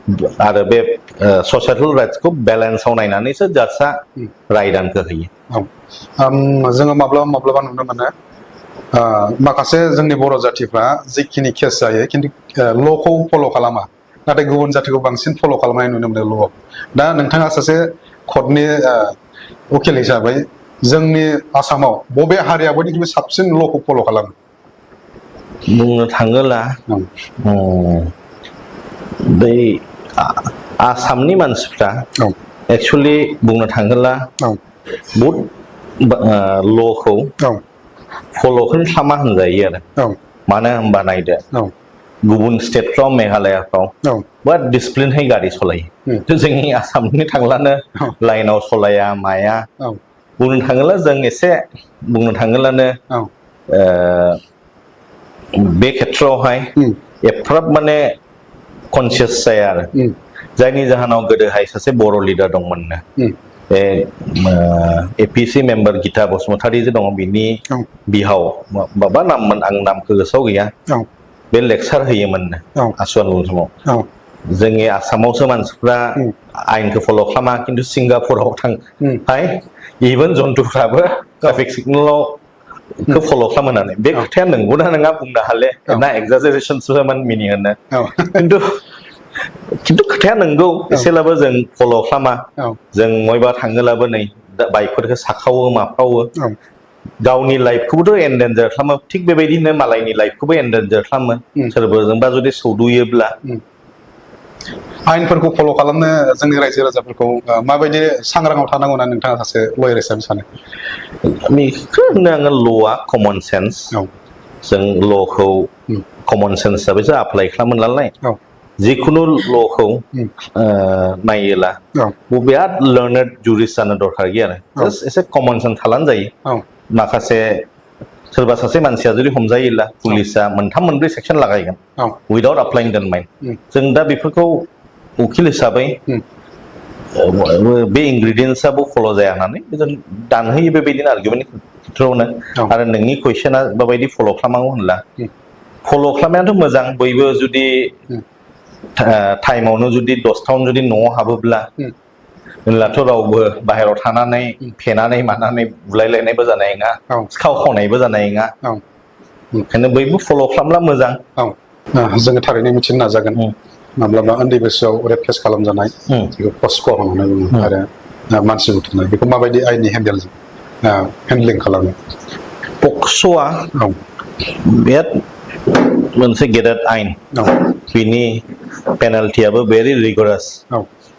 आरो बे ससाइटेल राइट्सखौ बेलेन्सआव नायनानैसो जाजआ राय दानखौ होयो जोङो माब्लाबा नुनो मोनो माखासे जोंनि बर' जातिफ्रा जिखिनि केस जायो खिन्थु ल'खौ फल' खालामा नाथाय गुबुन जातिखौ बांसिन फल' खालामनाय नुनो मोनो ल'आव दा नोंथाङा सासे कर्टनि उकिल हिसाबै जोंनि आसामाव बबे हारिया बयनिख्रुइबो साबसिन ल'खौ फल' खालामो बुंनो थाङोब्ला बै आसामनि मानसिफ्रा एक्चुअली बुंनो थाङोब्ला बहुद ल'खौ फल'खौनो खालामा होनजायो आरो मानो होनबा नायदो गुबुन स्टेटफ्राव मेघालयाफ्राव बिराद डिसिप्लिनहै गारि सालायो जोंनि आसामनि थांलानो लाइनाव सलाया माया बुंनो थाङोब्ला जों एसे बुंनो थाङोब्लानो बे खेथ्रआवहाय एफाराब माने कनसियास जाया आरो जायनि जाहोनाव गोदोहाय सासे बर' लिडार दंमोननो बे एपिसि मेम्बार गीता बसुमतारी जे दङ बिनि बिहाव माबा नाममोन आं नामखौ गोसोआव गैया बे लेक्सार होयोमोननो आसुवान समाव जोंनि आसामावसो मानसिफ्रा आयेनखौ फल' खालामा खिन्थु सिंगापुराव थांहाय इभेन जन्थुफ्राबो ट्राफिक सिगनेलाव खौ फल' खालामो होननानै बे खोथाया नंगौना नङा बुंनो हाले ना एक्जाजारेसनसोमोन मिनिहोनो खिन्थु खोथाया नंगौ एसेब्लाबो जों फल' खालामा जों बबेबा थाङोब्लाबो नै बाइकफोरखौ साखावो माफ्रावो गावनि लाइफखौबोथ' एन्डेन्जार खालामो थिग बेबायदिनो मालायनि लाइफखौबो एन्डेन्जार खालामो सोरबाजोंबा जुदि सौदुयोब्ला आयेनफोरखौ फल' खालामनो जोंनि रायजो राजाफोरखौ माबायदि सांग्राङाव थानांगौ होनना नोंथाङा सासे लयार हिसाबै सानो बेखौ होनो आङो ल'आ कमन सेन्स जों ल'खौ कमन सेन्स हिसाबैसो एप्लाइ खालामो नालाय जिखुनु ल'खौ नायोला बिराद लार्नेड जुरिस्ट जानो दरकार गैया आरो एसे कमन सेन्स थालानो जायो माखासे सोरबा सासे मानसिया जुदि हमजायोब्ला पुलिसा मोनथाम मोनब्रै सेक्सन लागायगोन उइदाउट एप्लाइं द माइन जों दा बेफोरखौ उकिल हिसाबै बे इंग्रेडियेन्टसाबो फल' जाया होननानै जों दानहोयो बेबायदिनो आर्गुमेन्टनि खेथ्रआवनो आरो नोंनि कुइसना माबायदि फल' खालामनांगौ होनला फल' खालामनायाथ' मोजां बयबो जुदि टाइमावनो जुदि 10टायावनो जुदि न'आव हाबोब्ला होनब्लाथ' रावबो बाहेरायाव थानानै फेनानै मानानै बुलायलायनायबो जानाय नङा सिखाव खावनायबो जानाय नङा ओंखायनो बयबो फल' खालामब्ला मोजां जोङो थारैनो मिथिनो नाजागोन माब्लाबा उन्दै बैसोआव रेप केस खालामजानाय जेखौ पस्क' होननानै बुङो आरो मानसि बुथुमनाय बेखौ माबायदि आयेननि हेन्डलिं खालामो पक्स'आ बिराद मोनसे गेदेर आयेन बिनि पेनाल्टियाबो very रिगरास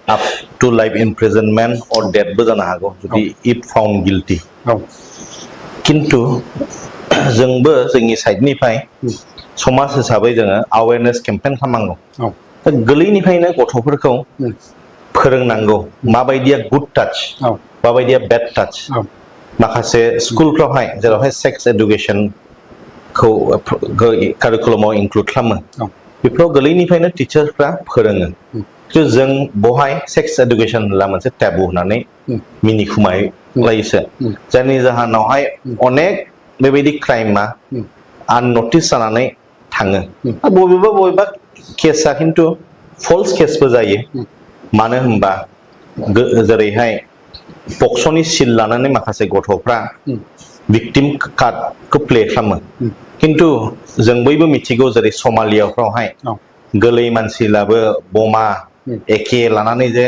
up to life imprisonment or death बो जानो हागौ जुदि if found guilty किन्तु जोंबो जोंनि साइडनिफ्राय समाज हिसाबै जोङो awareness campaign खालामनांगौ दा गोरलैनिफ्रायनो गथ'फोरखौ फोरोंनांगौ माबायदिया गुड टाच माबायदिया बेड टाच माखासे स्कुलफ्रावहाय जेरावहाय सेक्स एडुकेसनखौ कारिकुलामाव इनक्लुड खालामो बेफोराव गोरलैनिफ्रायनो टिचार्सफ्रा फोरोङो जों बहाय सेक्स एडुकेसन होनला मोनसे टेबु होननानै मिनिखुमायलायोसो जायनि जाहोनावहाय अनेक बेबायदि क्राइमा आननटिस जानानै थाङो बबेबा केसा खिन्थु फल्स केसबो जायो मानो होनबा जेरैहाय पक्स'नि सिल लानानै माखासे गथ'फ्रा भिक्टिम कार्डखौ प्ले खालामो खिन्थु जों बयबो मिथिगौ जेरै समालियाफ्रावहाय गोरलै मानसिलाबो बमा एके लानानै जे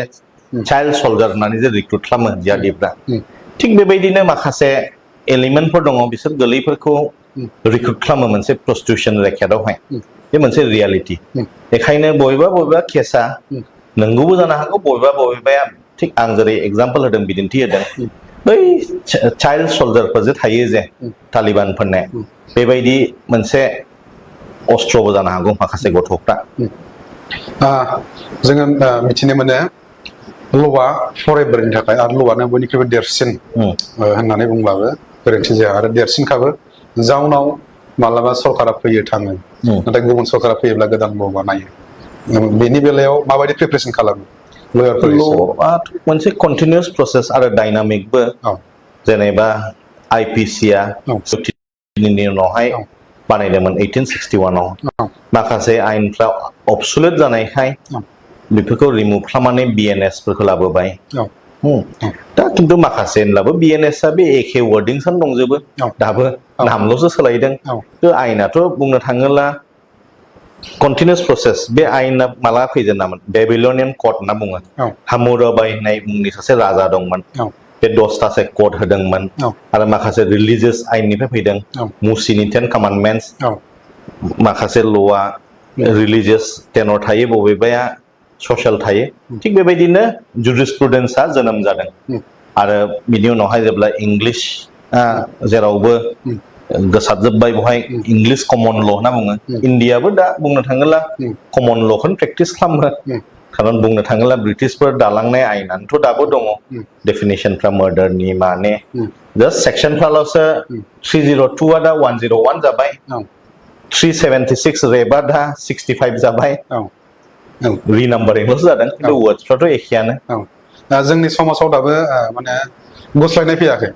चाइल्ड सल्जार होननानै जे रिक्रुट खालामो जियादिफ्रा थिग बेबायदिनो माखासे एलिमेन्टफोर दङ बिसोर गोरलैफोरखौ रिक्रुट खालामो मोनसे प्रस्टिटिउसन रेकेटआवहाय बे मोनसे रियालिटि बेखायनो बबेबा केसा नंगौबो जानो हागौ बबेबाया थिग आं जेरै एग्जाम्पल होदों बिदिन्थि होदों बै चाइल्ड सल्जारफोर जे थायो जे तालिबानफोरने बेबायदि मोनसे अस्त्रबो जानो हागौ माखासे गथ'फ्रा जोङो मिथिनो मोनो ल'आ फरएभारनि थाखाय आरो ल'आनो बयनिख्रुइबो देरसिन होननानै बुंब्लाबो गोरोन्थि जाया आरो देरसिनखाबो जाउनाव मालाबा सरकारा फैयो थाङो नाथाय गुबुन सरकारा फैयोब्ला गोदान ल' बानायो बेनि बेलायाव माबायदि प्रिपारेसन खालामो ल'आथ' मोनसे कन्टिनिउस प्रसेस आरो डाइनामिकबो जेनेबा आइपिसिआ नि उनावहाय बानायदोंमोन 1861आव माखासे आयेनफ्रा अबसुलेट जानायखाय बेफोरखौ रिमुभ खालामनानै BNS फोरखौ लाबोबाय औ दा खिन्थु माखासे होनब्लाबो BNS आ बे एखे वर्डिंसानो दंजोबो दाबो नामल'सो सोलायदों आयेनाथ' बुंनो थाङोब्ला कन्टिनिउस प्रसेस बे आयेना माला फैजेनामोन बेबिलनियान कड होनना बुङो हामुराबाई होननाय मुंनि सासे राजा दंमोन बे 10तासो कड होदोंमोन आरो माखासे रिलिजियास आयेननिफ्राय फैदों मुसिनि 10 कमान्डमेन्ट्स माखासे ल'आ रिलिजियास टेनर थायो बबेबाया ससियेल थायो थिग बेबायदिनो जुरिसप्रुडेन्सआ जोनोम जादों आरो बिनि उनावहाय जेब्ला इंलिश जेरावबो गोसारजोब्बाय बेवहाय इंलिश कमन ल' होनना बुङो इन्डियाबो दा बुंनो थाङोब्ला कमन ल'खौनो प्रेक्टिस खालामो खारन बुंनो थाङोब्ला ब्रिटिशफोर दालांनाय आयेनानोथ' दाबो दङ डेफिनेसनफ्रा मार्डारनि माने जास्ट सेक्सनफ्राल'सो 302 दा 101 जाबाय 376 रेबा दा 65 जाबाय रिनाम्बारिंल'सो जादों खिन्थु वर्डसफ्राथ' एखेयानो जोंनि समाजाव दाबो माने गुस्लायनाय फैयाखै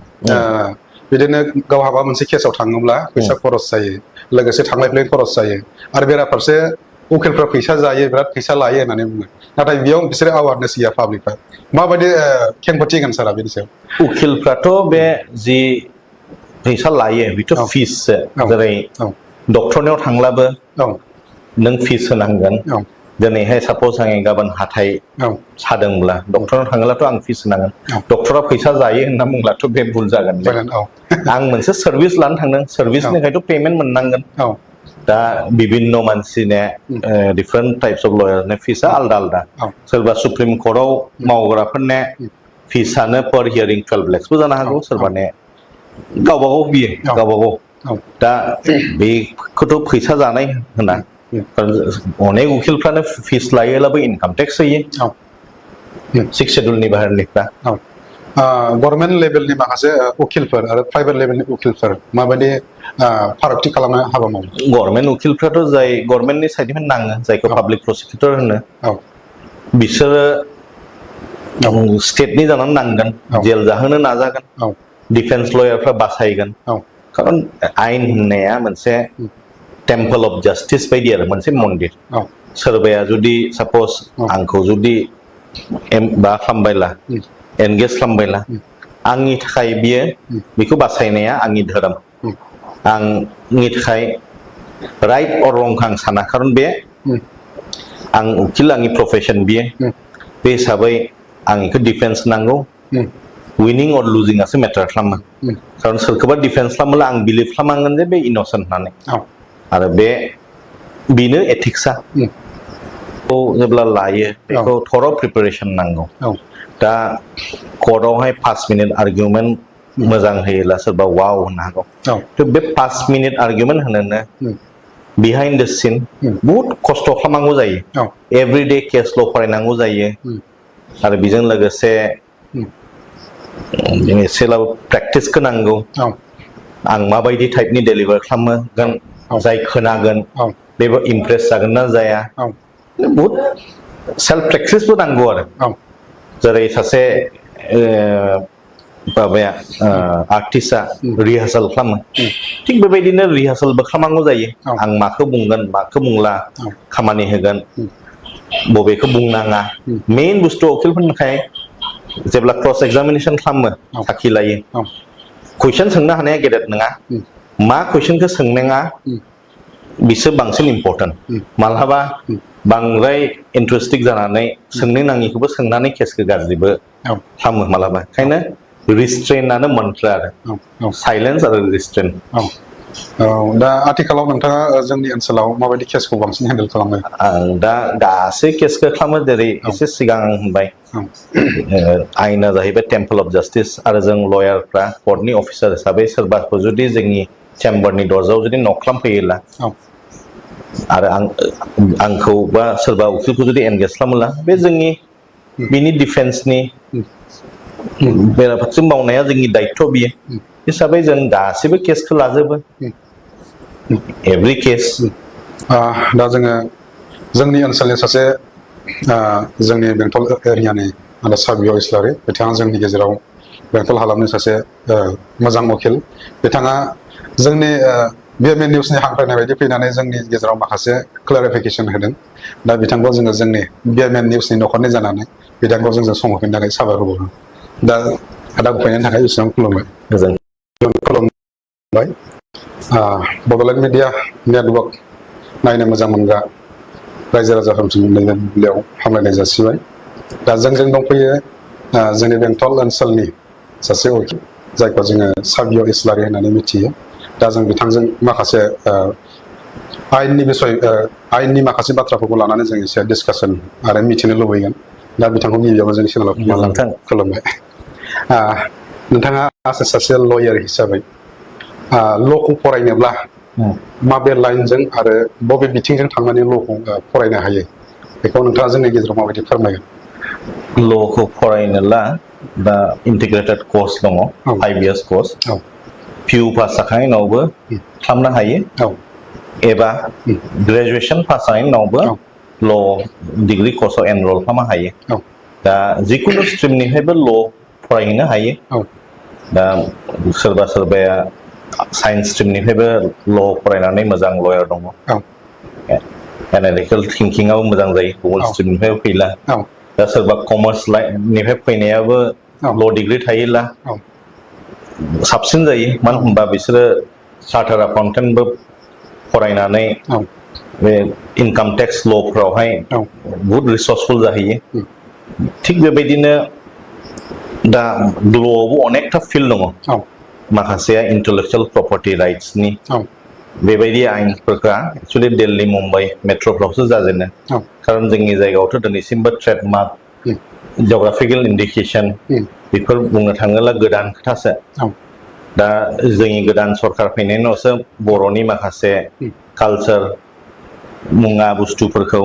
बिदिनो गावहाबा मोनसे केसाव थाङोब्ला फैसा खरस जायो लोगोसे थांलाय फैलाय खरस जायो आरो बेराफारसे उकिलफ्रा फैसा जायो बिराद फैसा लायो होननानै बुङो नाथाय बेयाव बिसोरो एवारनेस गैया पाब्लिकफ्रा माबायदि खेंफोरथि होगोन सारा बेनि सायाव उकिलफ्राथ' बे जि फैसा लायो बेथ' फिससो जेरै डक्टरनियाव थांब्लाबो नों फिस होनांगोन दिनैहाय सापज आं गाबोन हाथाय सादोंब्ला डक्टरनाव थाङोब्लाथ' आं फिस होनांगोन डक्टरा फैसा जायो होनना बुंब्लाथ' बे भुल जागोन आं मोनसे सार्भिस लानो थांदों सार्भिसनि थाखायथ' पेमेन्ट मोननांगोन दा बिभिन्न मानसिने डिफारेन्ट टाइप्स अफ लयारनि फिसा आलदा आलदा सोरबा सुप्रिम कर्टआव मावग्राफोरने फिसानो पर हियारिं 12 लाखसबो जानो हागौ सोरबाने गावबा गाव बियो गावबा गाव दा बेखौथ' फैसा जानाय होना अनेक उकिलफ्रानो फिस लायोब्लाबो इनकाम टेक्स होयो 6 शेड्युलनि बाहेरनिफ्रा गभर्नमेन्ट लेभेलनि माखासे उकिलफोर आरो प्राइभेट लेभेलनि उकिलफोर माबायदि फारागथि खालामनो हाबा मावो गभर्नमेन्ट उकिलफ्राथ' जाय गभर्नमेन्टनि साइडनिफ्राय नाङो जायखौ पाब्लिक प्रसिकिउटर होनो बिसोरो स्टेटनि जानानै नांगोन जेल जाहोनो नाजागोन डिफेन्स लयारफ्रा बासायगोन खारन आयेन होननाया मोनसे टेम्पल अफ जास्टिस बायदि आरो मोनसे मन्दिर सोरबाया जुदि सापज आंखौ जुदि बा खालामबायला एनगेज खालामबायला आंनि थाखाय बियो बेखौ बासायनाया आंनि धोरोम आंनि थाखाय राइट अर रंखौ आं साना खारन बे आं उकिल आंनि प्रफेसन बियो बे हिसाबै आं बेखौ डिफेन्स नांगौ उइनिं अर लुजिंआसो मेटार खालामो खारन सोरखौबा डिफेन्स खालामोब्ला आं बिलिभ खालामनांगोन जे बे इन'सेन्ट होननानै आरो बेनो एथिक्सआ जेब्ला लायो बेखौ थर' प्रिपारेसन नांगौ दा कर्टआवहाय 5 मिनिट आर्गुमेन्ट मोजां होयोब्ला सोरबा वाव होननो हागौ थ' बे 5 minute argument होनोनो behind the scene बहुत खस्थ' खालामनांगौ जायो एभरिडे केस ल' फरायनांगौ जायो आरो बेजों लोगोसे एसेब्लाबो प्रेक्टिसखौ नांगौ आं माबायदि टाइपनि डेलिभार खालामगोन जाय खोनागोन बेबो इमप्रेस जागोन ना जाया बहुत सेल्फ प्रेक्टिसबो नांगौ आरो जेरै सासे माबाया आर्टिस्टआ रिहार्सेल खालामो थिग बेबायदिनो रिहार्सेलबो खालामनांगौ जायो आं माखौ बुंगोन माखौ बुंला खामानि होगोन बबेखौ बुंनाङा मेइन बुस्थु उकिलफोरनि थाखाय जेब्ला क्रस एग्जामिनेसन खालामो साखि लायो कुइसन सोंनो हानाया गेदेर नङा मा कुइसनखौ सोंनाङा बिसोर बांसिन इम्पर्टेन्ट मालाबा बांद्राय इन्ट्रेस्टिं जानानै सोंनो नाङिखौबो सोंनानै केसखौ गाज्रिबो खालामो मालाबा ओंखायनो रिस्ट्रेन्टआनो मोनथ्रा आरो साइलेन्स आरो रिस्ट्रेन्ट दा आथिखालाव नोंथाङा जोंनि ओनसोलाव माबायदि केसखौ बांसिन हेन्डेल खालामो आं दा गासै केसखौ खालामो जेरै एसे सिगां आं होनबाय आयेना जाहैबाय टेम्पल अफ जास्टिस आरो जों लयारफ्रा कर्टनि अफिसार हिसाबै सोरबाखौ जुदि जोंनि चेम्बारनि दरजायाव जुदि नक खालामफैयोब्ला आरो आंखौ बा सोरबा उकिलखौ जुदि एनगेज खालामोब्ला बे जोंनि बिनि डिफेन्सनि बेराफारसे मावनाया जोंनि दायित्व बियो हिसाबै जों गासैबो केसखौ लाजोबो एभ्रि केस दा जोङो जोंनि ओनसोलनि सासे जोंनि बेंटल एरियानि साबिय इस्लारि बिथाङा जोंनि गेजेराव बेंटल हालामनि सासे मोजां उकिल बिथाङा जोंनि BMN निउसनि हांख्रायनाय बायदि फैनानै जोंनि गेजेराव माखासे क्लारिफिकेसन होदों दा बिथांखौ जोङो जोंनि BMN निउसनि न'खरनि जानानै बिथांखौ जों सम होफिननो थाखाय साबायखर बावो दा आदा फैनायनि थाखाय बेसेबां खुलुमबाय खुलुमबाय बड'लेण्ड मिडिया नेटवर्क नायनो मोजां मोनग्रा रायजो राजाफोरसिम नैबे बुब्लियाव हामलायनाय जासिबाय दा जोंजों दंफैयो जोंनि बेंटल ओनसोलनि सासे वकिल जायखौ जोङो साबिय इस्लारि होननानै मिथियो दा जों बिथांजों माखासे आयेननि माखासे बाथ्राफोरखौ लानानै जों एसे डिसकासन आरो मिथिनो लुबैगोन दा बिथांखौ गिबियावनो जों चेनेलाव खुलुमबाय नोंथाङा सासे लयार हिसाबै ल'खौ फरायनोब्ला माबे लाइनजों आरो बबे बिथिंजों थांनानै ल'खौ फरायनो हायो बेखौ नोंथाङा जोंनि गेजेराव माबायदि फोरमायगोन ल'खौ फरायनोब्ला दा इन्टिग्रेटेड कर्स दङ 5 years कर्स पिउ पास जाखांनायनि उनावबो खालामनो हायो एबा ग्रेजुवेसन पास जानायनि उनावबो ल' डिग्री कर्सआव एनरल खालामनो हायो दा जिकुनु स्ट्रिमनिफ्रायबो ल' फरायहैनो हायो दा सोरबा सोरबाया साइन्स स्ट्रिमनिफ्रायबो ल' फरायनानै मोजां लयार दङ एनालिटिकेल थिंकिंआबो मोजां जायो गुबुन स्ट्रिमनिफ्राय फैला दा सोरबा कमार्स लाइननिफ्राय फैनायाबो ल' डिग्री थायोला साबसिन जायो मानो होनबा बिसोरो चार्टार एकाउन्टेन्टबो फरायनानै बे इनकाम टेक्स ल'फ्रावहाय बहुद रिसर्सफुल जाहैयो थिग बेबायदिनो दा ल'आवबो अनेकथा फिल्ड दङ माखासेया इन्टेलेक्सुवेल प्रपार्टि राइट्सनि बेबायदि आयेनफोरा एक्सुवेलि दिल्ली मुम्बाइ मेट्र'फ्रावसो जाजेनो खारन जोंनि जायगायावथ' दिनैसिमबो ट्रेडमार्क जिअग्राफिकेल इन्डिकेसन बेफोर बुंनो थाङोब्ला गोदान खोथासो दा जोंनि गोदान सरकार फैनायनि उनावसो बर'नि माखासे कालचार मुवा बुस्थुफोरखौ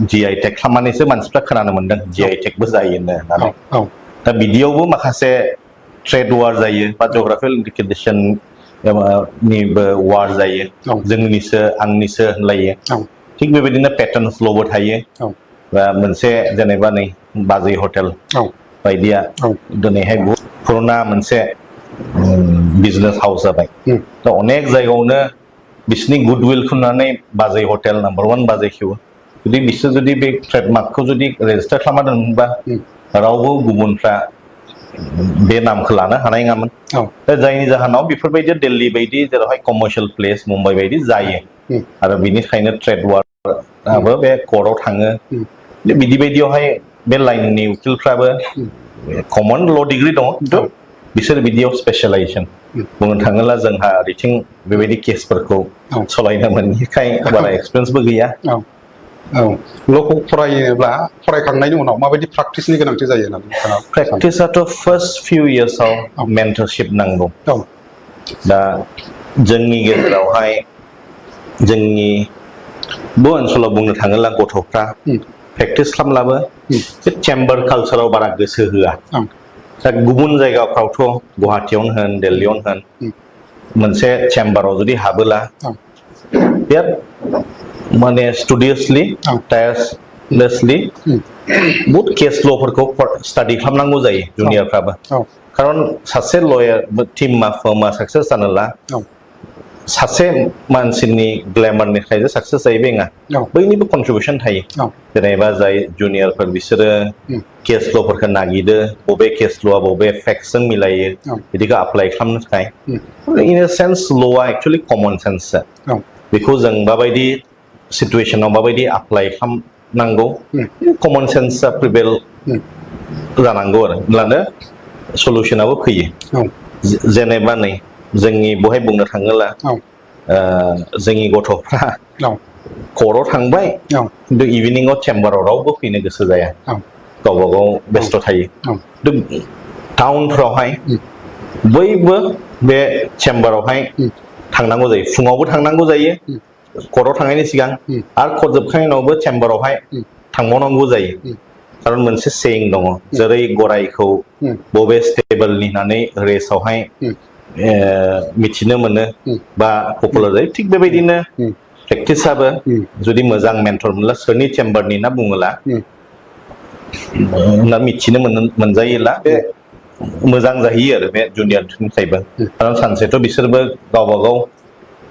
GI टेग खालामनानैसो मानसिफ्रा खोनानो मोन्दों GI टेगबो जायो होननानै दा बिदियावबो माखासे ट्रेड वार जायो बा जिअग्राफिकेल इन्डिकेसन निबो वार जायो जोंनिसो आंनिसो होनलायो थिग बेबायदिनो पेटार्न्स ल'बो थायो बा मोनसे जेनेबा नै बाजै हटेल बायदिया दिनैहाय बहुद पुराना मोनसे बिजनेस हाउस जाबाय दा अनेक जायगायावनो बिसिनि गुडविलखौ नुनानै बाजै हटेल नाम्बार 1 बाजै खेवो जुदि बिसोर जुदि बे ट्रेडमार्कखौ जुदि रेजिस्टार खालामना दोनबा रावबो गुबुनफ्रा बे नामखौ लानो हानाय नङामोन दा जायनि जाहोनाव बेफोरबायदि दिल्ली बायदि जेरावहाय कमार्शियेल प्लेस मुम्बाइ बायदि जायो आरो बिनिखायनो ट्रेड वारआबो बे कर्टआव थाङो बिदि बायदियावहाय बे लाइननि उकिलफ्राबो कमन ल' डिग्री दङ खिन्थु बिसोर बिदियाव स्पेशलाइजेसन बुंनो थाङोब्ला जोंहा ओरैथिं बेबायदि केसफोरखौ सालायनो मोनैखाय बारा एक्सपिरियेन्सबो गैया ल'खौ फरायोब्ला फरायखांनायनि उनाव माबायदि प्रेक्टिसनि गोनांथि जायो होननानै नोंथाङा प्रेक्टिसाथ' फार्स्ट फिउ इयार्सआव मेन्टरशिप नांगौ दा जोंनि गेजेरावहाय जोंनि ओनसोलाव बुंनो थाङोब्ला गथ'फ्रा प्रेक्टिस खालामब्लाबो बे चेम्बार कालचाराव बारा गोसो होआ दा गुबुन जायगाफ्रावथ' गुवाहाटियावनो होन दिल्लीयावनो होन मोनसे चेम्बाराव जुदि हाबोला बिराद माने स्टुडियासलि टायारलेसलि बहुद केस ल'फोरखौ स्टाडि खालामनांगौ जायो जुनियरफ्राबो खारन सासे लयार टिमा फार्मा साक्सेस जानोब्ला सासे मानसिनि ग्लेमारनिफ्राय साक्सेस जायो बे नङा बैनिबो कन्ट्रिबिउसन थायो जेनेबा जाय जुनियरफोर बिसोरो केस ल'फोरखौ नागिरो बबे केस ल'आ बबे फेक्टसजों मिलायो बिदिखौ एप्लाइ खालामनो थाखाय इन ए सेन्स ल'आ एक्सुवेलि कमन सेन्ससो बेखौ जों माबायदि सिटुएशनाव माबायदि एप्लाइ खालामनांगौ कमन सेन्सआ प्रिभेल जानांगौ आरो होमब्लानो सलुसनाबो फैयो जेनेबा नै जोंनि बहाय बुंनो थाङोब्ला जोंनि गथ'फ्रा कर्टआव थांबाय खिन्थु इभिनिंआव चेम्बाराव रावबो फैनो गोसो जाया गावबा गाव बेस्थ' थायो खिन्थु टाउनफ्रावहाय बयबो बे चेम्बारावहाय थांनांगौ जायो फुङावबो थांनांगौ जायो कर्टआव थांनायनि सिगां आरो कर्ट जोबखांनायनि उनावबो चेम्बारावहाय थांबावनांगौ जायो खारन मोनसे सेयिं दङ जेरै गरायखौ बबे स्टेबोलनि होननानै रेसावहाय मिथिनो मोनो बा पपुलार जायो थिग बेबायदिनो प्रेक्टिसाबो जुदि मोजां मेन्टर मोनला सोरनि चेम्बारनि होनना बुङोब्ला मिथिनो मोनजायोला बे मोजां जाहैयो आरो बे जुनियरनिफ्रायबो खारन सानसेथ' बिसोरबो गावबा गाव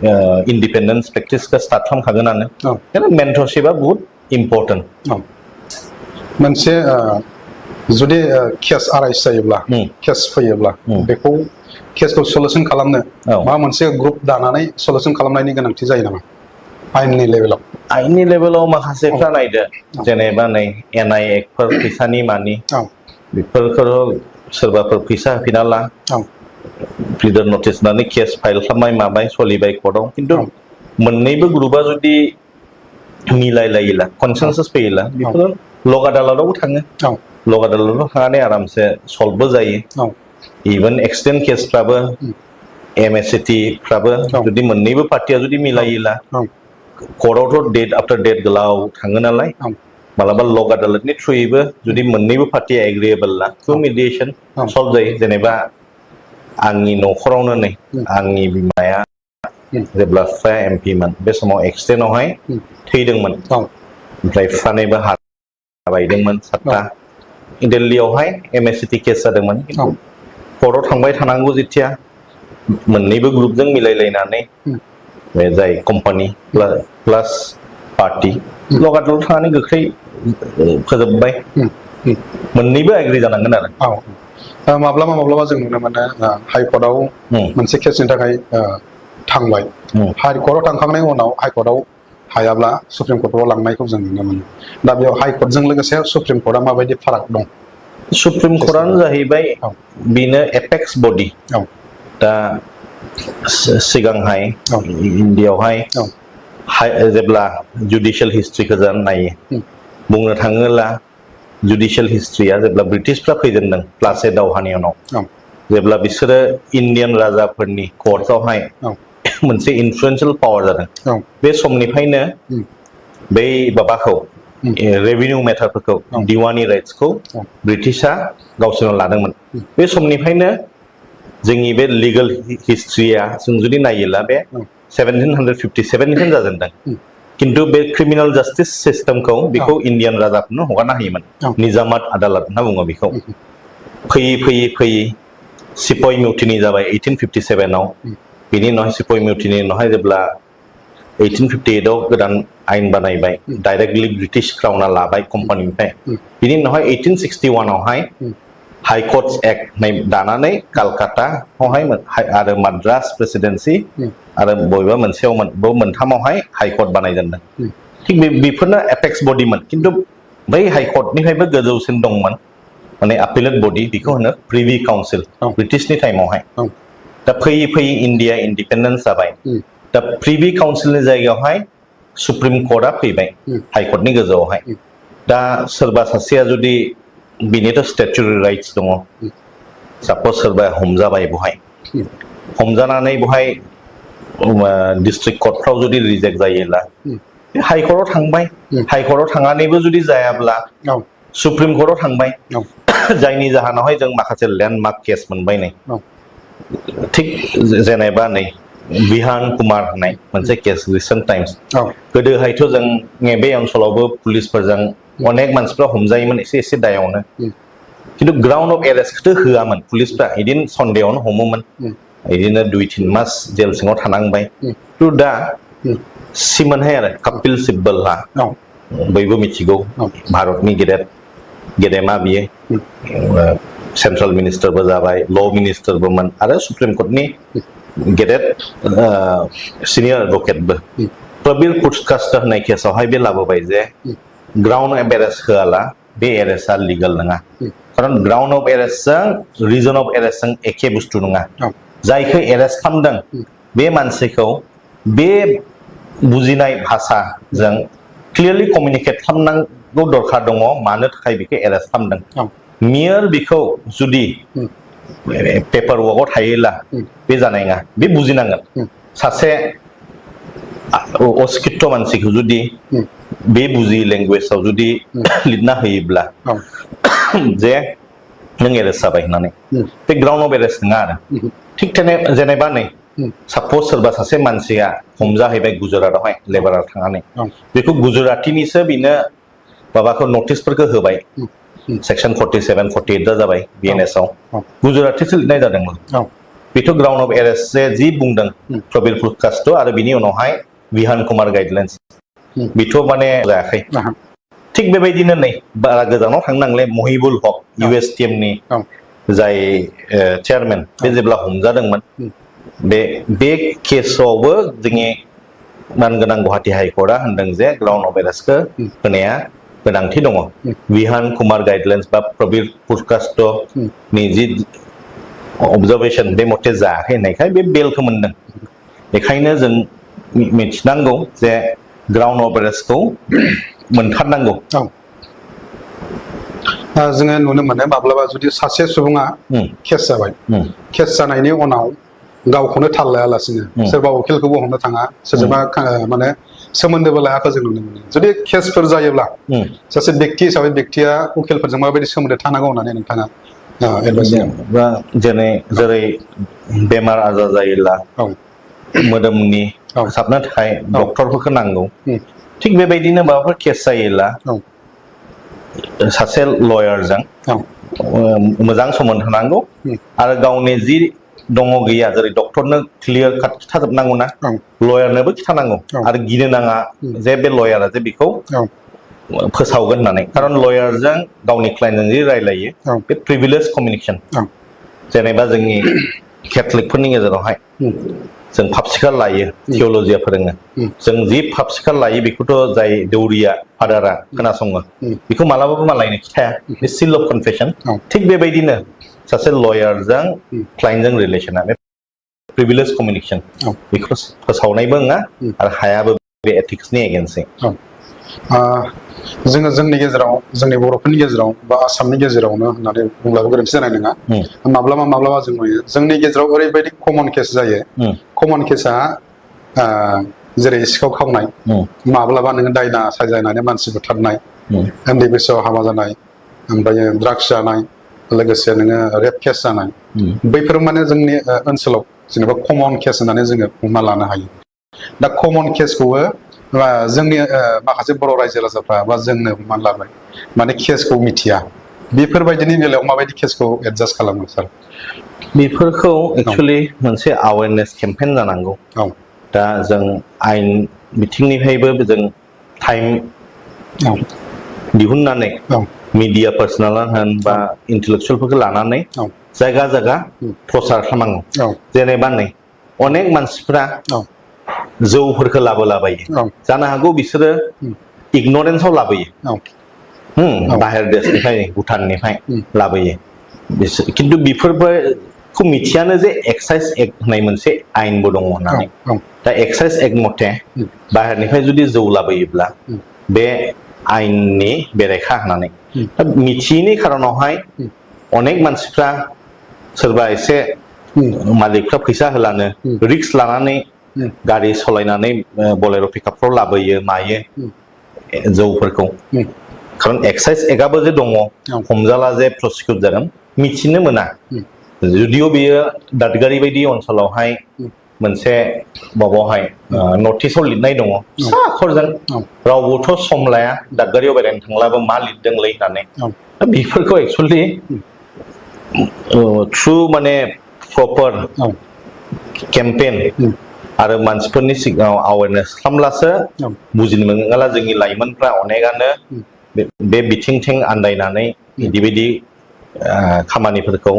independence practice का start खालामखागोनानो बेखायनो mentorshipआ बहुत important मोनसे जुदि केस आराइज जायोब्ला केस फैयोब्ला बेखौ केसखौ सलुशन खालामनो मा मोनसे ग्रुप दानानै सलुशन खालामनायनि गोनांथि जायो नामा आयेननि लेभेलाव माखासेफ्रा नायदो जेनेबा नै NI एक्टफोर फैसानि मानि बेफोरखौ सोरबाफोर फैसा होफिना ला प्लिडर नटिस होनानै केस फाइल खालामनाय माबाय सोलिबाय कर्टआव खिन्थु मोननैबो ग्रुपआ जुदि मिलायलायोला कनसेनसास फैयोला बेफोरो लक आदालतावबो थाङो लक आदालताव थांनानै आरामसे सल्भबो जायो इभेन एक्सिडेन्ट केसफ्राबो MSCT फ्राबो जुदि मोननैबो पार्टिया जुदि मिलायोला कर्टआवथ' डेट आफ्टार डेट गोलाव थाङो नालाय मालाबा लक आदालतनि थ्रुयैबो जुदि मोननैबो पार्टिया एग्रिएबोलला थ्रु मिडिएसन सल्भ जायो जेनेबा आंनि न'खरावनो नै आंनि बिमाया जेब्ला बिफाया MP मोन बे समाव एक्सिडेन्टआवहाय थैदोंमोन ओमफ्राय बिफानैबो बायदोंमोन 7टा दिल्लीयावहाय MSCT केस जादोंमोन कर्टआव थांबाय थानांगौ जेथिया मोननैबो ग्रुपजों मिलायलायनानै बे जाय कम्पानि प्लास पार्टि लक आदालताव थांनानै गोख्रै फोजोबबाय मोननैबो एग्रि जानांगोन आरो माब्लाबा माब्लाबा जों नुनो मोनो हाइ कर्टआव मोनसे केसनि थाखाय थांबाय हाइ कर्टआव थांखांनायनि उनाव हाइ कर्टआव हायाब्ला सुप्रिम कर्टआव लांनायखौ जों नुनो मोनो दा बेयाव हाइ कर्टजों लोगोसे सुप्रिम कर्टआ माबायदि फाराग दं सुप्रिम कर्टआनो जाहैबाय बेनो एपेक्स बडि दा सिगांहाय इन्डियायावहाय जेब्ला जुडिशियेल हिस्ट्रिखौ जों नायो बुंनो थाङोब्ला जुडिशियेल हिस्ट्रिया जेब्ला ब्रिटिशफ्रा फैजेनदों प्लासे दावहानि उनाव जेब्ला बिसोरो इन्डियान राजाफोरनि कर्टआवहाय मोनसे इनफ्लुएन्शियेल पावार जादों बे समनिफ्रायनो बै माबाखौ रेभिनिउ मेटारफोरखौ दिवानि राइट्सखौ ब्रिटिशआ गावसोरनाव लादोंमोन बे समनिफ्रायनो जोंनि बे लिगेल हिस्ट्रिया जों जुदि नायोला बे 1757 निफ्रायनो जाजेनदों किन्तु बे क्रिमिनेल जास्टिस सिस्टेमखौ बेखौ इन्डियान राजाफोरनो हगारना होयोमोन निजामात आदालत होनना बुङो बेखौ फैयै फैयै फैयै सिपय मिउटिनि जाबाय 1857 आव बेनि उनावहाय सिपय मिउटिनि उनावहाय जेब्ला 1858 आव गोदान आयेन बानायबाय डाइरेक्टलि ब्रिटिश क्राउना लाबाय कम्पानिनिफ्राय बेनि उनावहाय 1861 आवहाय हाइ कर्टस एक्ट दानानै कालकाटायावहाय आरो माद्रास प्रेसिडेन्सि आरो बबेबा मोनसेयाव मोनथामावहाय हाइ कर्ट बानायजेनदों थिग बेफोरनो एपेक्स बडिमोन किन्तु बै हाइ कर्टनिफ्रायबो गोजौसिन दंमोन माने आपिलेट बडि बेखौ होनो प्रिभि काउन्सिल ब्रिटिशनि टाइमावहाय दा फैयै फैयै इन्डिया इन्डिपेन्डेन्स जाबाय दा प्रिभि काउन्सिलनि जायगायावहाय सुप्रिम कर्टआ फैबाय हाइ कर्टनि गोजौआवहाय दा सोरबा सासेया जुदि बिनिथ' स्टेचुटरि राइट्स दङ सापज सोरबा हमजाबाय बहाय हमजानानै बहाय डिस्ट्रिक्ट कर्टफ्राव जुदि रिजेक्ट जायोब्ला हाइ कर्टआव थांबाय हाइ कर्टआव थांनानैबो जुदि जायाब्ला सुप्रिम कर्टआव थांबाय जायनि जाहोनावहाय जों माखासे लेन्डमार्क केस मोनबाय नै थिग जेनेबा नै बिहान कुमार होननाय मोनसे केस रिसेन्ट टाइम्स गोदोहायथ' जों बे ओनसोलावबो पुलिसफोरजों अनेक मानसिफ्रा हमजायोमोन एसे एसे दायावनो किन्तु ग्राउन्ड अफ एरेस्टखौथ' होआमोन पुलिसफ्रा इदिनो सन्देहआवनो हमोमोन इदिनो 2-3 मास जेल सिङाव थानांबाय किन्तु दा सिमोनहाय आरो कपिल सिब्बलहा बयबो मिथिगौ भारतनि गेदेमा बियो सेन्ट्रेल मिनिस्टारबो जाबाय ल मिनिस्टारबोमोन आरो सुप्रिम कर्टनि गेदेर सिनियर एडभकेटबो प्रबीर पुटकास्टर होननाय केसावहाय बे लाबोबाय जे ग्राउन्ड अफ एरेस्ट होआला बे एरेस्टआ लिगेल नङा खारन ग्राउन्ड अफ एरेस्टजों रिजन अफ एरेस्टजों एखे बुस्थु नङा जायखौ एरेस्ट खालामदों बे मानसिखौ बे बुजिनाय भाषाजों क्लियारलि कमिउनिकेट खालामनांगौ दरकार दङ मानो थाखाय बेखौ एरेस्ट खालामदों मियर बेखौ जुदि पेपार वर्कआव थायोला बे जानाय नङा बे बुजिनांगोन सासे अशिक्षित मानसिखौ जुदि बे बुजि लेंगुवेजाव जुदि लिरना होयोब्ला जे नों एरेस्ट जाबाय होननानै बे ग्राउन्ड अफ एरेस्ट नङा आरो थिग जेनेबा नै सापज सोरबा सासे मानसिया हमजाहैबाय गुजरातआवहाय लेबाराव थांनानै बेखौ गुजरातिनिसो बेनो माबाखौ नटिसफोरखौ होबाय सेक्सन 47, 48 जाबाय BNS आव गुजरातिसो लिरनाय जादोंमोन बेथ' ग्राउन्ड अफ एरेस्ट जे जि बुंदों प्रबीर पुरकास्ट आरो बिनि उनावहाय विहान कुमार गाइडलाइन्स बेथ' माने जायाखै थिग बेबायदिनो नै बारा गोजानाव थांनो नांले महिबुल हक USTM नि जाय चेयारमेन बे जेब्ला हमजादोंमोन बे केसआवबो जोंनि मानगोनां गुवाहाटी हाइकर्टआ होनदों जे ग्राउन्ड अफ एरेस्टखौ होनाया गोनांथि दङ विहान कुमार गाइडलाइन्स बा प्रबीर पुरकास्ट नि जि अबजार्वेशन बे मथे जायाखै होननायखाय बे बेलखौ मोनदों बेखायनो जों मिथिनांगौ जे ग्राउन्ड अफ एरेस्टखौ मोनथारनांगौ जोङो नुनो मोनो माब्लाबा जुदि सासे सुबुङा केस जाबाय केस जानायनि उनाव गावखौनो थाल लायालासिनो सोरबा उकिलखौबो हमनो थाङा सोरजोंबा माने सोमोन्दोबो लायाखै जों नुनो मोनो जुदि केसफोर जायोब्ला सासे व्यक्ति हिसाबै व्यक्तिया उकिलफोरजों माबायदि सोमोन्दो थानांगौ होननानै नोंथाङा जेरै बेमार आजार जायोब्ला मोदोमनि फोसाबनो थाखाय डक्टरफोरखौ नांगौ थिग बेबायदिनो माबाफोर केस जायोब्ला सासे लयारजों मोजां सोमोन्दो थानांगौ आरो गावनि जि दङ गैया जेरै डक्टरनो क्लियार काट खिथाजोबनांगौ ना लयारनोबो खिथानांगौ आरो गिनो नाङा जे बे लयारा जे बेखौ फोसावगोन होननानै खारन लयारजों गावनि क्लाइन्टजों जि रायलायो बे प्रिभिलेज कमिउनिकेसन जेनेबा जोंनि केथलिकफोरनि गेजेरावहाय जों पापसिकाल लायो थिअलजिया फोरोङो जों जि पापसिकाल लायो बेखौथ' जाय दौरिया फादारा खोनासङो बेखौ मालाबाबो मालायनो खिथाया बे सिल अफ कनफेसन थिग बेबायदिनो सासे लयारजों क्लाइन्टजों रिलेसना बे प्रिभिलेज कमिउनिकेसन बेखौ फोसावनायबो नङा आरो हायाबो बे एथिक्सनि एगेन्स्टै जोङो जोंनि गेजेराव जोंनि बर'फोरनि गेजेराव बा आसामनि गेजेरावनो होननानै बुंब्लाबो गोरोन्थि जानाय नङा माब्लाबा जों नुयो जोंनि गेजेराव ओरैबायदि कमन केस जायो कमन केसा जेरै सिखाव खावनाय माब्लाबा नोङो दायना साजायनानै मानसि बुथारनाय उन्दै बैसोआव हाबा जानाय ओमफ्राय ड्राग्स जानाय लोगोसे नोङो रेप केस जानाय बैफोर माने जोंनि ओनसोलाव जेनेबा कमन केस होननानै जोङो हमना लानो हायो दा कमन केसखौबो जोंनि माखासे बर' रायजो राजाफ्रा बा जोंनो हमनानै लाबाय माने केसखौ मिथिया बेफोरबायदिनि बेलायाव माबायदि केसखौ एडजास्ट खालामो सार बेफोरखौ एक्चुअलि मोनसे अवेरनेस केम्पेन जानांगौ दा जों आयेन बिथिंनिफ्रायबो जों टाइम दिहुननानै मिडिया पार्सनालानो होन बा इन्टेलेक्सुयेलफोरखौ लानानै जायगा जायगा प्रसार खालामनांगौ जेनेबा नै अनेक मानसिफ्रा जौफोरखौ लाबोलाबायो जानो हागौ बिसोरो इगनरेन्सआव लाबोयो बाहेर देशनिफ्राय भुटाननिफ्राय लाबोयो खिन्थु बेफोरखौ मिथियानो जे एक्साइज एक्ट होननाय मोनसे आयेनबो दङ होननानै दा एक्साइज एक्ट मथे बाहेरनिफ्राय जुदि जौ लाबोयोब्ला बे आयेननि बेरेखा होननानै दा मिथियैनि खारनावहाय अनेक मानसिफ्रा सोरबा एसे मालिकफ्रा फैसा होलानो रिक्स लानानै गारि सालायनानै बलेर' पिकआपफ्राव लाबोयो मायो जौफोरखौ खारन एक्साइज एक्टआबो जे दङ हमजाला जे प्रसिकिउट जागोन मिथिनो मोना जुदिअ बेयो दादगारि बायदि ओनसोलावहाय मोनसे माबायावहाय नटिसाव लिरनाय दङ फिसा आखरजों रावबोथ' सम लाया दादगारियाव बेरायनो थांलाबो मा लिरदोंलै होननानै दा बेफोरखौ एक्सुवेलि थ्रु माने प्रपार केम्पेन आरो मानसिफोरनि सिगाङाव अवेरनेस खालामब्लासो बुजिनो मोनगोन जोंनि लाइमोनफ्रा अनेकानो बे बिथिंथिं आन्दायनानै बिदि खामानिफोरखौ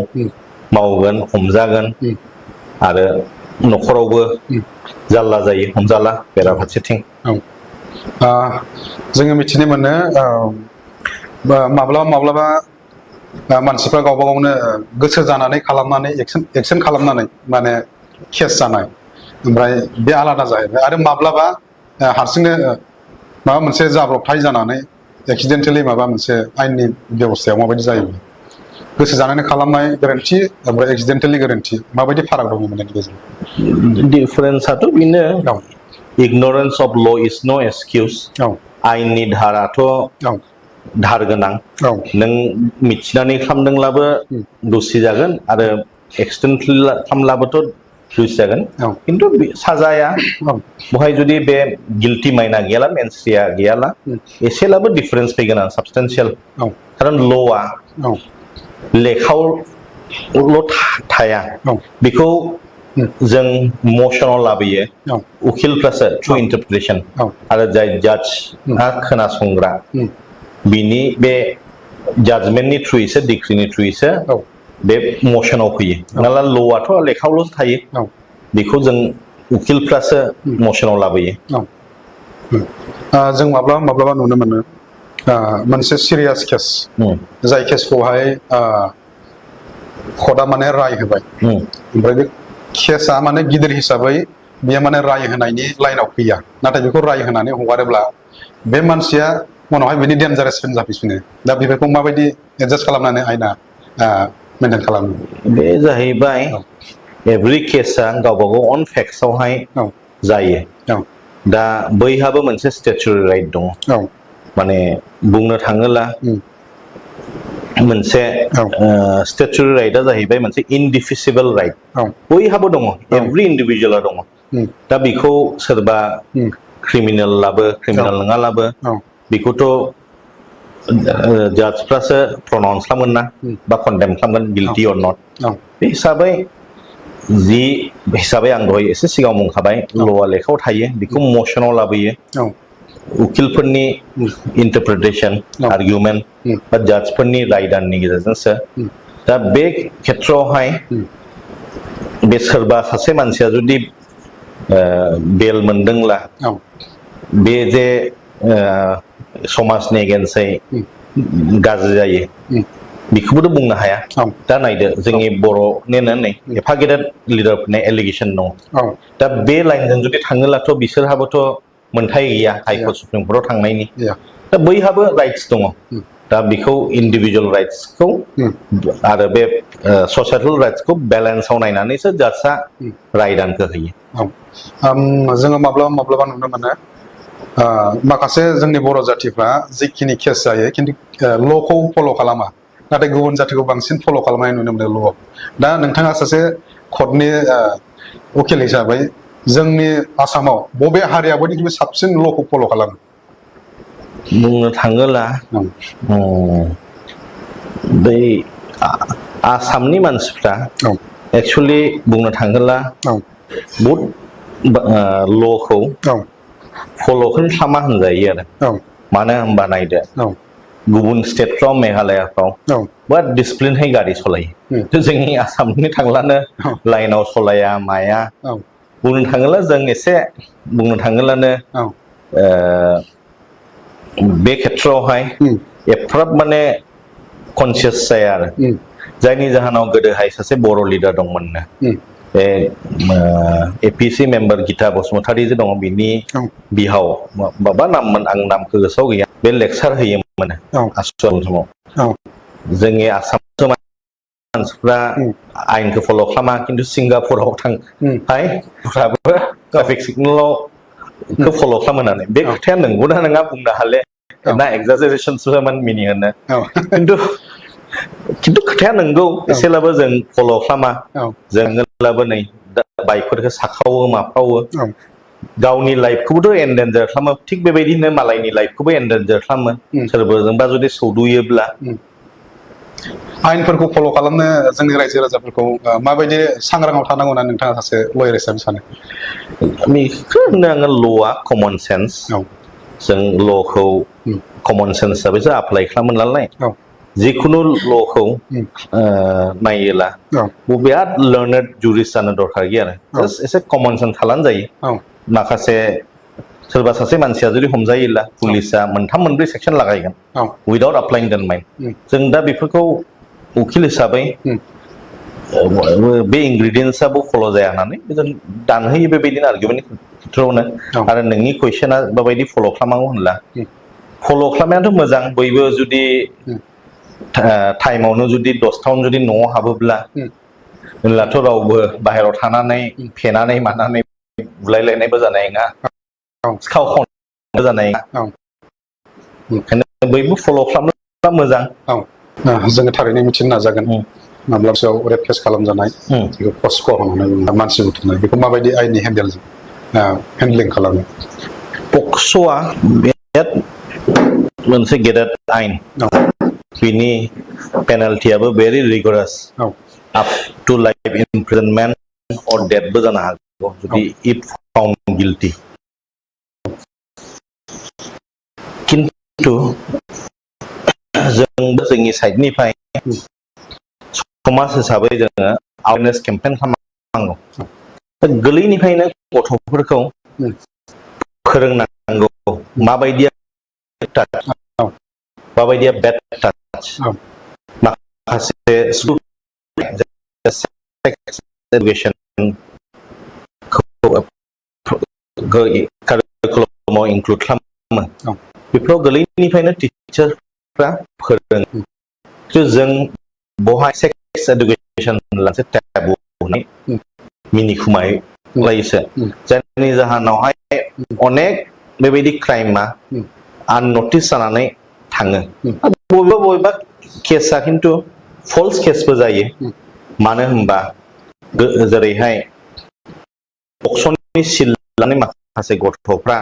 मावगोन हमजागोन आरो न'खरावबो जारला जायो हमजाला बेराफारसेथिं जोङो मिथिनो मोनो माब्लाबा मानसिफ्रा गावबा गावनो गोसो जानानै खालामनानै एक्सन खालामनानै माने केस जानाय ओमफ्राय बे आलादा जाहैबाय आरो माब्लाबा हारसिंनो माबा मोनसे जाब्रबथाय जानानै एक्सिडेन्टेलि माबा मोनसे आयेननि बेबस्थायाव माबायदि जायो गोसो जानानै खालामनाय गोरोन्थि ओमफ्राय एक्सिडेन्टेलि गोरोन्थि माबायदि फाराग दङ मोननायनि गेजेराव डिफारेन्सआथ' बेनो इगनरेन्स अफ ल इज नो एक्सकिउस आयेननि धाराथ' धार गोनां नों मिथिनानै खालामदोंब्लाबो दुसि जागोन आरो एक्सिडेन्टेलि खालामब्लाबोथ' दुसि जागोन खिन्थु साजाया बहाय जुदि बे गिल्टि माइना गैयाला मेन्सरिया गैयाला एसेब्लाबो डिफारेन्स फैगोन आरो साबस्टेन्सियेल खारन ल'आ लेखायाव थाया बेखौ जों मोशनाव लाबोयो उखिलफ्रासो थ्रु इन्टारप्रिटेशन आरो जाय जाजआ खोनासंग्रा बिनि बे जाजमेन्टनि थ्रुयैसो डिक्रिनि थ्रुयैसो बे मोशनाव फैयो नाला ल'आथ' लेखायावल'सो थायो बेखौ जों उखिलफ्रासो मोशनाव लाबोयो जों माब्लाबा नुनो मोनो मोनसे सिरियास केस जाय केसखौहाय कर्टआ माने राय होबाय ओमफ्राय बे केसआ माने गिदिर हिसाबै बेयो माने राय होनायनि लाइनाव फैया नाथाय बेखौ राय होनानै हगारोब्ला बे मानसिया उनावहाय बिनि डेन्जारास फेन जाफैफिनो दा बेफोरखौ माबायदि एडजास्ट खालामनानै आयना मेनटेन खालामो बे जाहैबाय एभ्रि केसआ गावबा गाव अन फेक्ट्सआवहाय जायो दा बैहाबो मोनसे स्टेचुरि राइट दङ माने बुंनो थाङोब्ला मोनसे स्टेचुरि राइटआ जाहैबाय मोनसे इनडिफिसिबल राइट बयहाबो दङ एभ्रि इन्डिभिजुवेला दङ दा बेखौ सोरबा क्रिमिनेल लाबो क्रिमिनेल नङालाबो बेखौथ' जाजफ्रासो प्रनाउन्स खालामगोन ना बा कन्डेम खालामगोन गिल्टि अर नट बे हिसाबै जि हिसाबै आं दहाय एसे सिगाङाव बुंखाबाय ल'आ लेखायाव थायो बेखौ मोशनाव लाबोयो उखिलफोरनि इन्टारप्रिटेशन आर्गुमेन्ट बा जाजफोरनि रायदाननि गेजेरजोंसो दा बे खेथ्रआवहाय बे सोरबा सासे मानसिया जुदि बेल मोनदोंब्ला बे जे समाजनि एगेन्स्टै गाज्रि जायो बेखौबोथ' बुंनो हाया दा नायदो जोंनि बर'निनो नै एफा गेदेर लिडारफोरनि एलिगेसन दङ दा बे लाइनजों जुदि थाङोब्लाथ' बिसोरहाबोथ' मोनथाय गैया हाइकर्ट सुप्रिम कर्टआव थांनायनि दा बैहाबो राइट्स दङ दा बेखौ इन्डिभिजुवेल राइट्सखौ आरो बे ससाइटेल राइट्सखौ बेलेन्सआव नायनानैसो जाजआ रायदानखौ होयो जोङो माब्लाबा नुनो मोनो माखासे जोंनि बर' जातिफ्रा जिखिनि केस जायो खिन्थु ल'खौ फल' खालामा नाथाय गुबुन जातिखौ बांसिन फल' खालामनाय नुनो मोनो ल'आव दा नोंथाङा सासे कर्टनि उकिल हिसाबै जोंनि आसामाव बबे हारिया बयनिख्रुइबो साबसिन ल'खौ फल' खालामो बुंनो थाङोब्ला बै आसामनि मानसिफ्रा एक्सुवेलि बुंनो थाङोब्ला बहुद ल'खौ फल'खौनो खालामा होनजायो आरो मानो होनबा नायदो गुबुन स्टेटफ्राव मेघालयाफ्राव बिराद डिसिप्लिनहै गारि सालायो जोंनि आसामनि थांलानो लाइनाव सलाया माया बुंनो थाङोब्ला जों एसे बुंनो थाङोब्लानो बे खेथ्रआवहाय एफाराब माने कनसियास जाया आरो जायनि जाहोनाव गोदोहाय सासे बर' लिडार दंमोननो बे एपिसि मेम्बार गीता बसुमतारी जे दङ बिनि बिहाव माबा नाममोन आं नामखौ गोसोआव गैया बे लेक्सार होयोमोन आसुवाल समाव जोंनि आसाम मानसिफ्रा आयेनखौ फल' खालामा खिन्थु सिंगापुराव थांहाय ट्राफिक सिगनेलाव फल' खालामो होननानै बे खोथाया नंगौना नङा बुंनो हाले ना एक्जाजारेसनसोमोन मिनिं होनो खिन्थु खोथाया नंगौ एसेब्लाबो जों फल' खालामा जोंब्लाबो नै बाइकफोरखौ साखावो माफ्रावो गावनि लाइफखौबोथ' एन्डेन्जार खालामो थिग बेबायदिनो मालायनि लाइफखौबो एन्डेन्जार खालामो सोरबाजोंबा जुदि सौदुयोब्ला आयेनफोरखौ फल' खालामनो जोंनि रायजो राजाफोरखौ माबायदि सांग्राङाव थानांगौ होनना नोंथाङा सासे लयार हिसाबै सानो बेखौ होनो आङो ल'आ कमन सेन्स जों ल'खौ कमन सेन्स हिसाबैसो एप्लाइ खालामो नालाय जिखुनु ल'खौ नायोला बिराद लार्नेड जुरिस्ट जानो दरकार गैया आरो जास्ट एसे कमन सेन्स थालानो जायो माखासे सोरबा सासे मानसिया जुदि हमजायोब्ला पुलिसा मोनथाम मोनब्रै सेक्सन लागायगोन उइदाउट एप्लाइं देन माइन जों दा बेफोरखौ उकिल हिसाबै बे इंग्रेडियेन्टसाबो फल' जाया होननानै जों दानहोयो बेबायदिनो आर्गुमेन्टनि खेथ्रआवनो आरो नोंनि कुइसना माबायदि फल' खालामनांगौ होनला फल' खालामनायाथ' मोजां बयबो जुदि टाइमावनो जुदि 10टायावनो जुदि न'आव हाबोब्ला होनब्लाथ' रावबो बाहेरायाव थानानै फेनानै मानानै बुलायलायनायबो जानाय नङा सिखाव खावनायबो जानाय नङा ओंखायनो बयबो फल' खालामोब्ला मोजां जोङो थारैनो मिथिनो नाजागोन माब्लाबासोआव रेप केस खालामजानाय बेखौ पस्क' होननानै बुङो मानसि बुथुमनाय बेखौ माबायदि आयेननि हेन्डलिं खालामो पक्स'आ बिराद मोनसे गेदेर आयेन बिनि पेनाल्टियाबो very रिगरास up to life imprisonment or death बो जानो हागौ जुदि if found guilty किन्तु जोंबो जोंनि साइडनिफ्राय समाज हिसाबै जोङो awareness campaign खालामनांगौ गोरलैनिफ्रायनो गथ'फोरखौ फोरोंनांगौ माबायदिया माबायदिया bad touch माखासे sex education कारिकुलामाव include खालामो बेफोराव गोरलैनिफ्रायनो टिचारफ्रा फोरोङो जों बहाय sex education मोनसे टेबु होनाय मिनिखुमाय लायोसो जायनि जाहोनावहाय अनेक बेबायदि क्राइमा आननटिस जानानै थाङो बबेबा केसआ खिन्थु फल्स केसबो जायो मानो होनबा जेरैहाय बक्सनि सिलानि माखासे गथ'फ्रा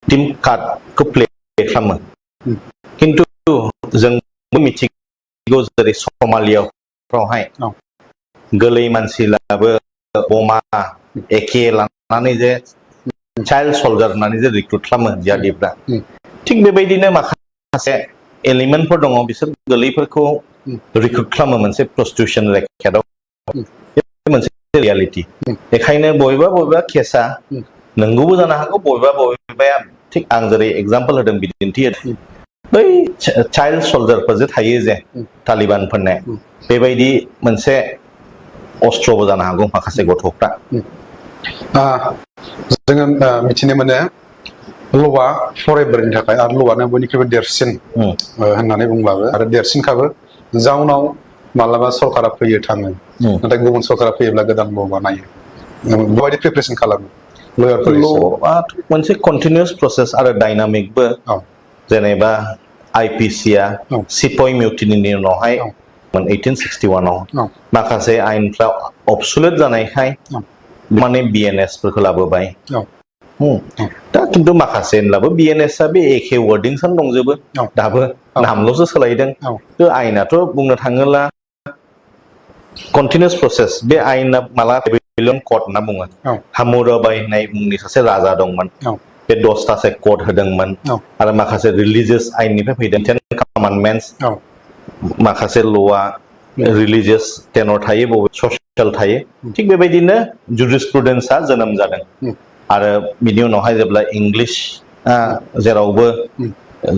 टीम कार्डखौ प्ले खालामो खिन्थु जों मिथिगौ जेरै समालियाफ्रावहाय गोरलै मानसिलाबो बमा एके लानानै जे चाइल्ड सल्जार होननानै जे रिक्रुट खालामो जियादिफ्रा थिग बेबायदिनो माखासे एलिमेन्टफोर दङ बिसोर गोरलैफोरखौ रिक्रुट खालामो मोनसे प्रस्टिटिउसन रेकेटआव मोनसे रियेलिटी बेखायनो बबेबा केसआ नंगौबो जानो हागौ बबेबाया थिग आं जेरै एग्जाम्पल होदों बिदिन्थि बै चाइल्ड सल्जारफोर जे थायो जे तालिबानफोरने बेबायदि मोनसे अस्त्रबो जानो हागौ माखासे गथ'फ्रा जोङो मिथिनो मोनो ल'आ फरएभारनि थाखाय आरो ल'आनो बयनिख्रुइबो देरसिन होननानै बुंब्लाबो आरो देरसिनखाबो जाउनाव मालाबा सरकारा फैयो थाङो नाथाय गुबुन सरकारा फैयोब्ला गोदान ल' बानायो बेबायदि प्रिपारेसन खालामो ल'आ मोनसे कन्टिनिउस प्रसेस आरो डायनामिकबो जेनेबा आइपिसिआ सिपय मिउटिनिनि उनावहाय 1861 आव माखासे आयेनफ्रा अबसुलेट जानायखाय माने BNS फोरखौ लाबोबाय दा खिन्थु माखासे होनब्लाबो BNSआ बे एखे वर्डिंसआनो दंजोबो दाबो नामल'सो सोलायदों आयेनाथ' बुंनो थाङोब्ला कन्टिनिउस प्रसेस बे आयेना माला बेबिलन कड होनना बुङो हामुराबाई होननाय मुंनि सासे राजा दंमोन बे 10तासो कड होदोंमोन आरो माखासे रिलिजियास आयेननिफ्राय फैदों 10 कमान्डमेन्ट्स माखासे ल'आ रिलिजियास टेनर थायो बबे ससियेल थायो थिग बेबायदिनो जुरिसप्रुडेन्सआ जोनोम जादों आरो बिनि उनावहाय जेब्ला इंलिश जेरावबो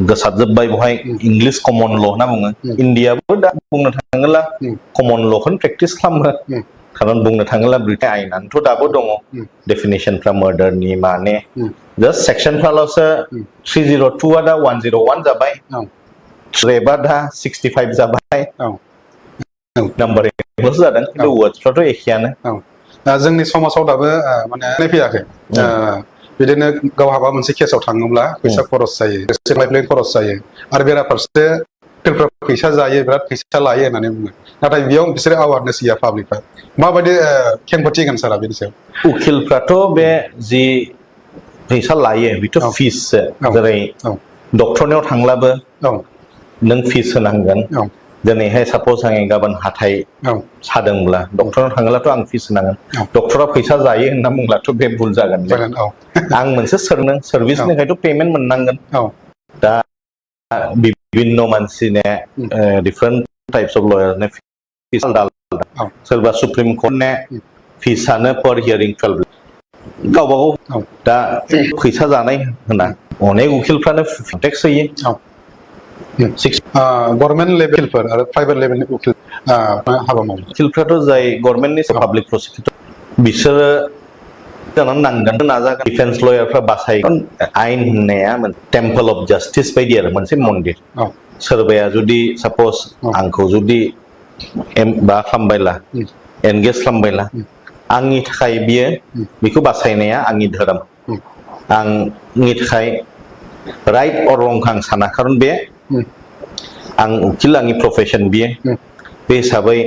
गोसारजोब्बाय बहाय इंलिश कमन ल' होनना बुङो इन्डियाबो दा बुंनो थाङोब्ला कमन ल'खौनो प्रेक्टिस खालामो खारन बुंनो थाङोब्ला ब्रिटेन आयेनानोथ' दाबो दङ डेफिनेसनफ्रा मार्डारनि माने जास्ट सेक्सनफ्राल'सो 302आ दा 101 जाबाय रेपआ दा 65 जाबाय नाम्बार ल'सो जादों खिन्थु वर्डसफ्राथ' एखेयानो जोंनि समाजाव दाबो माने फैयाखै बिदिनो गावहाबा मोनसे केसाव थाङोब्ला फैसा खरस जायो लाइफलाइन खरस जायो आरो बेराफारसे फैसा जायो बिराद फैसा लायो होननानै बुङो नाथाय बेयाव बिसोरो एवारनेस गैया पाब्लिकफ्रा माबायदि खेंफोरथि होगोन सारा बेनि सायाव उकिलफ्राथ' बे जि फैसा लायो बेथ' फिससो जेरै डक्टरनियाव थांब्लाबो नों फिस होनांगोन दिनैहाय सापज आं गाबोन हाथाय सादोंब्ला डक्टरनाव थाङोब्लाथ' आं फिस होनांगोन डक्टरा फैसा जायो होनना बुंब्लाथ' बे भुल जागोन आं मोनसे सार्भिसनिखायथ' पेमेन्ट मोननांगोन दा बिभिन्न मानसिने डिफरेन्ट टाइप्स अफ लयारने फिस आलदा सोरबा सुप्रिम कर्टने फिसानो पर हियारिं 12 गावबा गाव दा फैसा जानाय होना अनेक उकिलफ्रानो टेक्स होयो गभर्नमेन्ट लेभेलफोर आरो प्राइभेट लेभेलनि उकिल हाबा मावो उकिलफ्राथ' जाय गभर्नमेन्टनि पाब्लिक प्रसिकिउटर बिसोरो जानानै नांगोन नाजागोन डिफेन्स लयारफ्रा बासायगोन आयेन होननाया टेम्पल अफ जास्टिस बायदि आरो मोनसे मन्दिर सोरबाया जुदि सापज आंखौ जुदि बा खालामबायला एनगेज खालामबायला आंनि थाखाय बियो बेखौ बासायनाया आंनि धोरोम आंनि थाखाय राइट अर रंखौ आं साना खारन बे आं उकिल आंनि प्रफेसन बियो बे हिसाबै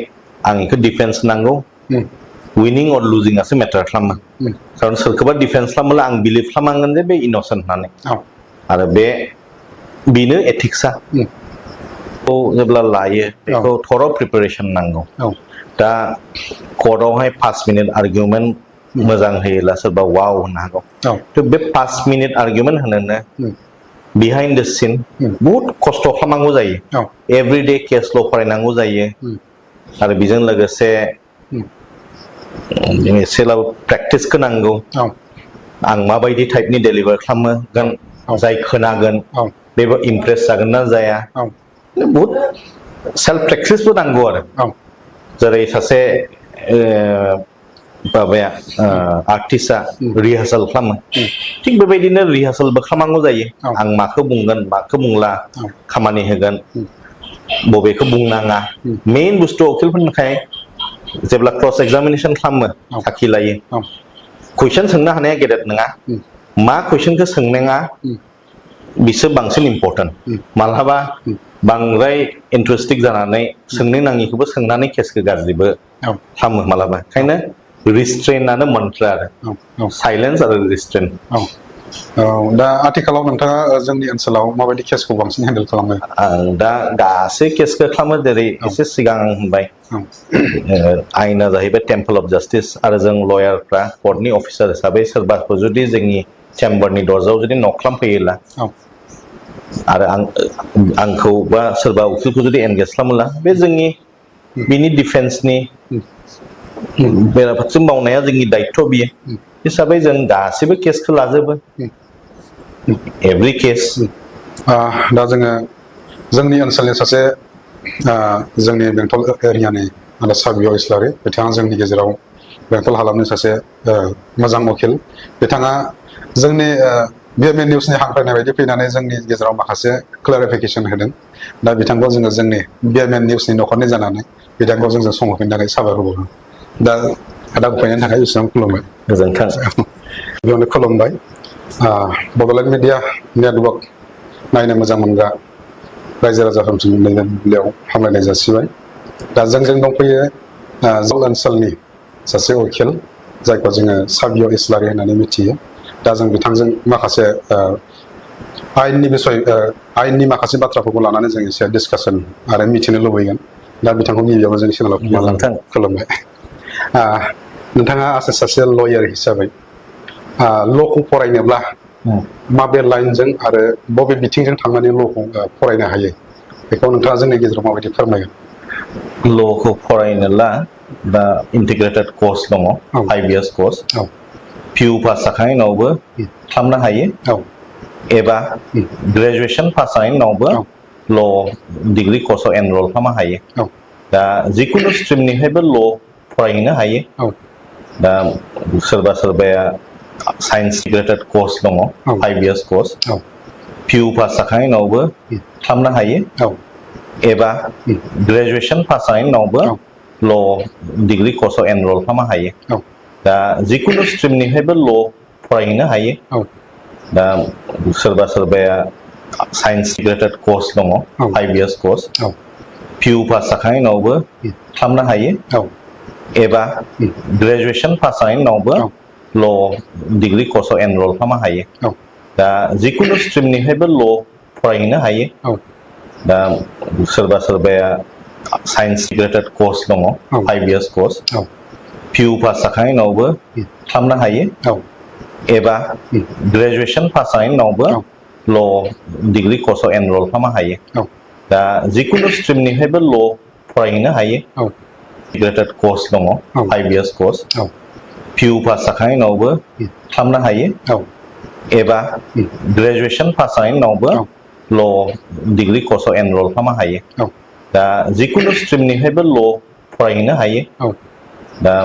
आं बेखौ डिफेन्स नांगौ उइनिं अर लुजिंआसो मेटार खालामो खारन सोरखौबा डिफेन्स खालामोब्ला आं बिलिभ खालामनांगोन जे बे इन'सेन्ट होननानै आरो बेनो एथिक्सआ खौ जेब्ला लायो बेखौ थर' प्रिपेरेसन नांगौ दा कर्टआवहाय 5 मिनिट आर्गुमेन्ट मोजां होयोब्ला सोरबा वाव होननो हागौ थ' बे 5 minute argument होनोनो behind the scene बहुत खस्थ' खालामनांगौ जायो एभरिडे केसल' फरायनांगौ जायो आरो बेजों लोगोसे एसेब्लाबो प्रेक्टिसखौ नांगौ आं माबायदि टाइपनि डेलिभार खालामगोन जाय खोनागोन बेबो इमप्रेस जागोन ना जाया बहुत सेल्फ प्रेक्टिसबो नांगौ आरो जेरै सासे माबाया आर्टिस्टआ रिहार्सेल खालामो थिग बेबायदिनो रिहार्सेलबो खालामनांगौ जायो आं माखौ बुंगोन माखौ बुंला खामानि होगोन बबेखौ बुंनाङा मेइन बुस्थु उकिलफोरनि थाखाय जेब्ला क्रस एग्जामिनेसन खालामो साखि लायो कुइसन सोंनो हानाया गेदेर नङा मा कुइसनखौ सोंनाङा बिसो बांसिन इम्पर्टेन्ट मालाबा बांद्राय इन्ट्रेस्टिं जानानै सोंनो नाङिखौबो सोंनानै केसखौ गाज्रिबो खालामो मालाबा ओंखायनो रिस्ट्रेन्टआनो मोनथ्रा आरो साइलेन्स आरो रिस्ट्रेन्ट दा आथिखालाव नोंथाङा जोंनि ओनसोलाव माबायदि केसखौ बांसिन हेन्डेल खालामो आं दा गासै केसखौ खालामो जेरै एसे सिगां होनबाय आयेना जाहैबाय टेम्पल अफ जास्टिस आरो जों लयारफ्रा कर्टनि अफिसार हिसाबै सोरबाखौ जुदि जोंनि चेम्बारनि दरजायाव जुदि नक खालामफैयोब्ला आरो आंखौ बा सोरबा उकिलखौ जुदि एनगेज खालामोब्ला बे जोंनि बिनि डिफेन्सनि बेराफारसे मावनाया जोंनि दायित्व बियो हिसाबै जों गासैबो केसखौ लाजोबो एभरि केस दा जोङो जोंनि ओनसोलनि सासे जोंनि बेंटल एरियानि साबिय इस्लारि बिथाङा जोंनि गेजेराव बेंटल हालामनि सासे मोजां उकिल बिथाङा जोंनि BMN निउसनि हांख्रायनाय बायदि फैनानै जोंनि गेजेराव माखासे क्लारिफिकेसन होदों दा बिथांखौ जोङो जोंनि BMN निउसनि न'खरनि जानानै बिथांखौ जोंजों समावफैनो थाखाय साबायखर बावो दा आदाखौ फैनायनि थाखाय बेसेबां खुलुमबाय गोजोन्थों बेयावनो खुलुमबाय बड'लेण्ड मिडिया नेटवर्क नायनो मोजां मोनग्रा रायजो राजाफोरसिम बेयाव हामलायनाय जासिबाय दा जोंजों दंफैयो जल ओनसोलनि सासे उकिल जायखौ जोङो साबिय इस्लारि होननानै मिथियो दा जों बिथांजों माखासे आयेननि माखासे बाथ्राफोरखौ लानानै जों एसे डिसकासन आरो मिथिनो लुबैगोन दा बिथांखौ गिबियावनो जोंनि चेनेलाव खुलुमबाय नोंथाङा सासे लयार हिसाबै ल'खौ फरायनोब्ला माबे लाइनजों आरो बबे बिथिंजों थांनानै ल'खौ फरायनो हायो बेखौ नोंथाङा जोंनि गेजेराव माबायदि फोरमायगोन ल'खौ फरायनोब्ला दा इन्टिग्रेटेड कर्स दङ 5 years कर्स पिउ पास जाखांनायनि उनावबो खालामनो हायो एबा ग्रेजुवेसन पास जानायनि उनावबो ल' डिग्रि कर्सआव एनरल खालामनो हायो दा जिखुनु स्ट्रिमनिफ्रायबो ल' फरायहैनो हायो दा सोरबा सोरबाया साइन्स इन्टिग्रेटेड कर्स दङ 5 years कर्स पिउ पास जाखांनायनि उनावबो खालामनो हायो एबा ग्रेजुवेसन पास जानायनि उनावबो ल' डिग्रि कर्सआव एनरल खालामनो हायो दा जिखुनु स्ट्रिमनिफ्रायबो ल' फरायहैनो हायो दा सोरबा सोरबाया साइन्स इन्टिग्रेटेड कर्स दङ 5 years कर्स पिउ पास जाखांनायनि उनावबो खालामनो हायो एबा ग्रेजुवेसन पास जानायनि उनावबो ल' डिग्रि कर्सआव एनरल खालामनो हायो दा जिखुनु स्ट्रिमनिफ्रायबो ल' फरायहैनो हायो दा सोरबा सोरबाया साइन्स इन्टिग्रेटेड कर्स दङ 5 years कर्स पिउ पास जाखांनायनि उनावबो खालामनो हायो एबा ग्रेजुवेसन पास जानायनि उनावबो ल' डिग्रि कर्सआव एनरल खालामनो हायो दा जिखुनु स्ट्रिमनिफ्रायबो ल' फरायहैनो हायो इन्टिग्रेटेड कर्स दङ 5 years कर्स पिउ पास जाखांनायनि उनावबो खालामनो हायो एबा ग्रेजुवेसन पास जानायनि उनावबो ल' डिग्रि कर्सआव एनरल खालामनो हायो दा जिखुनु स्ट्रिमनिफ्रायबो ल' फरायहैनो हायो दा